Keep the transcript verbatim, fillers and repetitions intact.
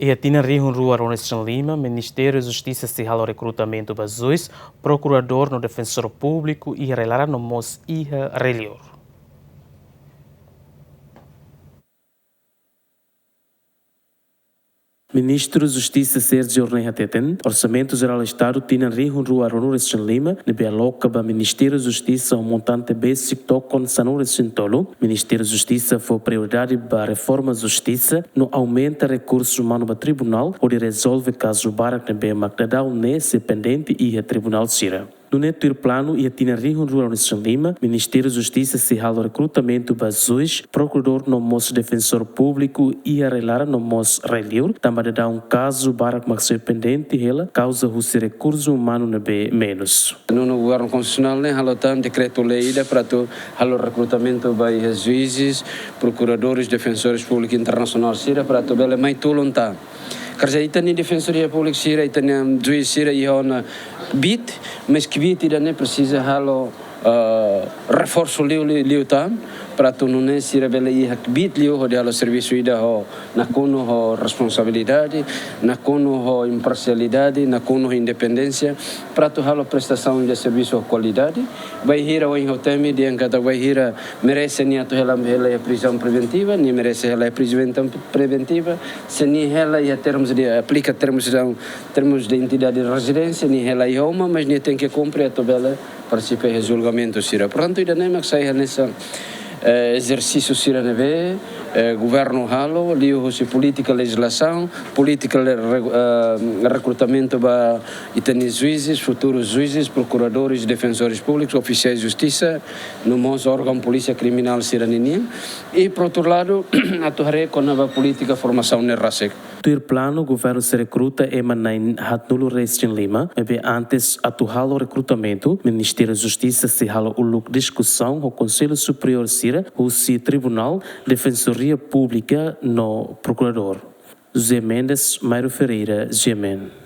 Iha tinan rihun rua ruanulu-resin-lima, Ministériu Justisa sei halo rekrutamentu ba juís, prokuradór no defensór públiku iha rai-laran no mós iha rai-liur. Ministru Justisa Sérgio Horney hateten, Orsamentu Jerál Estadu tinan rihun rua ruanulu-resin-lima ne'ebé aloka ba Ministériu Justisa ho montante besik tokon sanulu-resin-tolu, Ministériu Justisa fó prioridade ba reforma justisa no aumenta rekursu umanu ba tribunál hodi rezolve kazu barak ne'ebé mak daudaun ne'e sei pendente iha tribunál sira. Nune'e tuir planu iha tinan rihun rua ruanulu-resin-lima, Ministériu Justisa sei halo rekrutamentu ba juís, prokuradór no mós defensór públiku iha rai-laran no mós rai-liur, tanba daudaun kazu barak mak sei pendente hela, kauza husi rekursu umanu ne'ebé menus. Nonu Governu Konstitusionál ne'e halo tan dekretu-lei ida para atu halo rekrutamentu ba iha juízes, prokuradores, defensores públicos internasionál sira para atu bele mai tulun tan. Karena ita-nia defensoria públika sira, ita-nia juís sira iha ona kbiit, mas kbiit ida-ne'e presiza halo, ah, reforsu liu, liu, liután, para atu nune'e sira bele iha kbiit liu hodi halo servisu ida ho nakonu ho responsabilidade, nakonu ho imparsialidade, nakonu ho independénsia, para atu halo prestasaun de servisu ho kualidade. Bainhira ohin ha'u temi dehan katak bainhira merese nia atu hela, hela iha prizaun preventiva, nia merese hela iha prizaun preventiva. Se nia hela iha termus de, aplika termus de, termus de identidade de rezidénsia, nia hela iha uma, mas nia tenke kumpre atu bele partisipa iha julgamentu sira. Portantu, ida-ne'e mak sai hanesan, eh, ezersísiu sira ne'ebé, eh, governu halo, liuhusi polítika, lejizlasaun, polítika le-, re-, eh, rekrutamentu ba ita-nia juízes, futurus juízes, prokuradores, defensores públicos, ofisiais justisa, no mós órgaun polísia kriminál sira ninian. I, por outro lado, atu haree kona-ba polítika formasaun ne'e rasik. Tuir planu, governu sei rekruta ema na'in haatnulu-resin-lima, maibé antes atu halo rekrutamentu, Ministériu Justisa sei halo uluk diskusaun ho Konsellu Superiór sira husi tribunál, defensoria públika no prokuradór. José Mendes, Mairo Ferreira, G M N.